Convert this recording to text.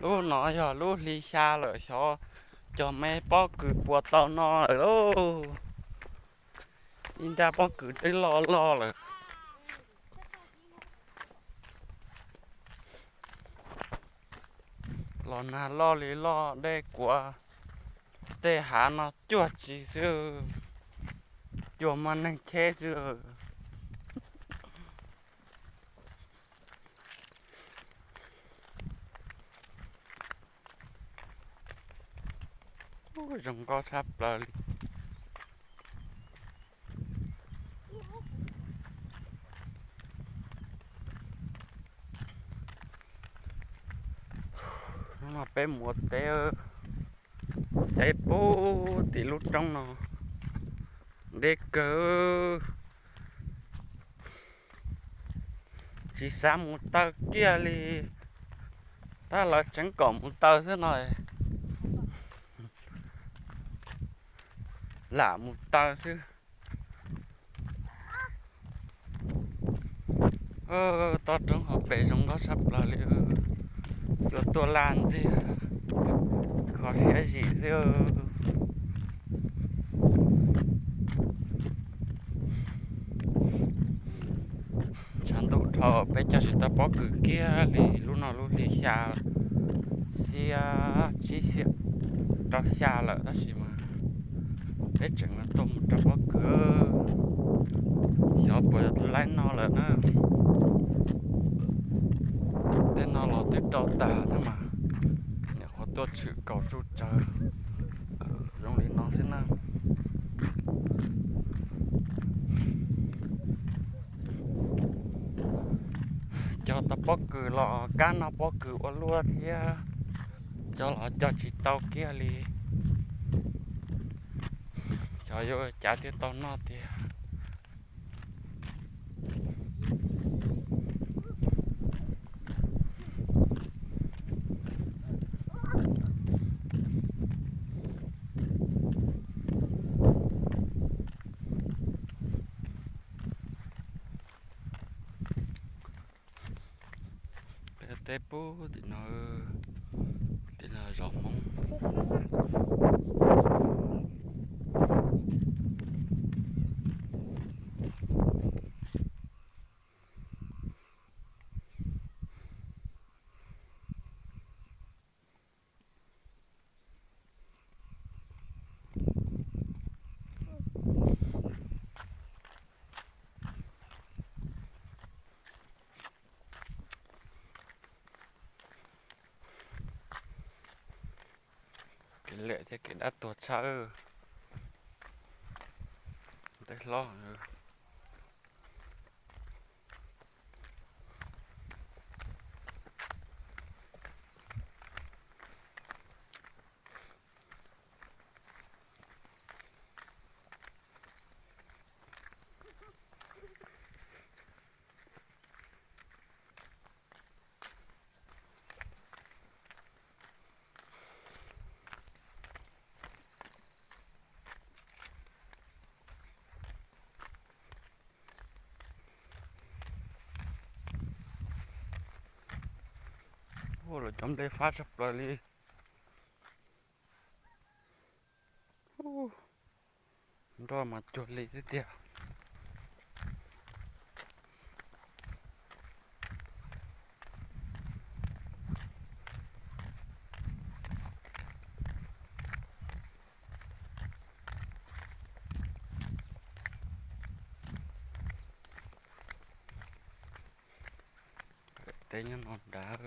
Lub no yog lub hli xya lawm, xyov cov me pob kws puas tau no lawm lauj. Ib nrab pob kws twb loj loj lawm. Los nag loj li loj, dej kuav, tej hav no cuag tsi xwb, cuag muaj neeg cheb xwb. Zoo nkauj tshaj plaws li. Hnub no peb mus ua teb, ua teb pub tim lub roob no, deb kawg. Tsis xav mus taw kiag li, tab lawv tseev kom mus taw xwb no, lam mus taw xwb. Toj roob hauv pes zoo nkauj tshaj plaws li, cua tuaj laj ntxiag, kho siab zim xwb. Tshav ntuj dhau peb cog tsis tau pob kws kiag li, lub no lub hli xya, xiab tsib xiab rau xya lawm tab sis mas peb tseem tuaj mus rau pob kws, xyov puas laib no lawm na. Tej no los twb rau tag thiab mas, nyuam qhuav tuaj tshwm kaus tsuj tsawv, zoo li no xwb na. Cog tau pob kws los kab no pob kws ua luaj thiab, cog los cog tsis tau kiag li. Xyov yuav cas thiaj tau noj tiag. Peb teb pub tim no, tim no zos Hmoob. Kev liam thiab kev dab tuag tshaj. Tej hlob. Ua los cov nplej fab tshaj plaws li. Nroj mas cuag li xwb tiag. Teb nyob no nrad.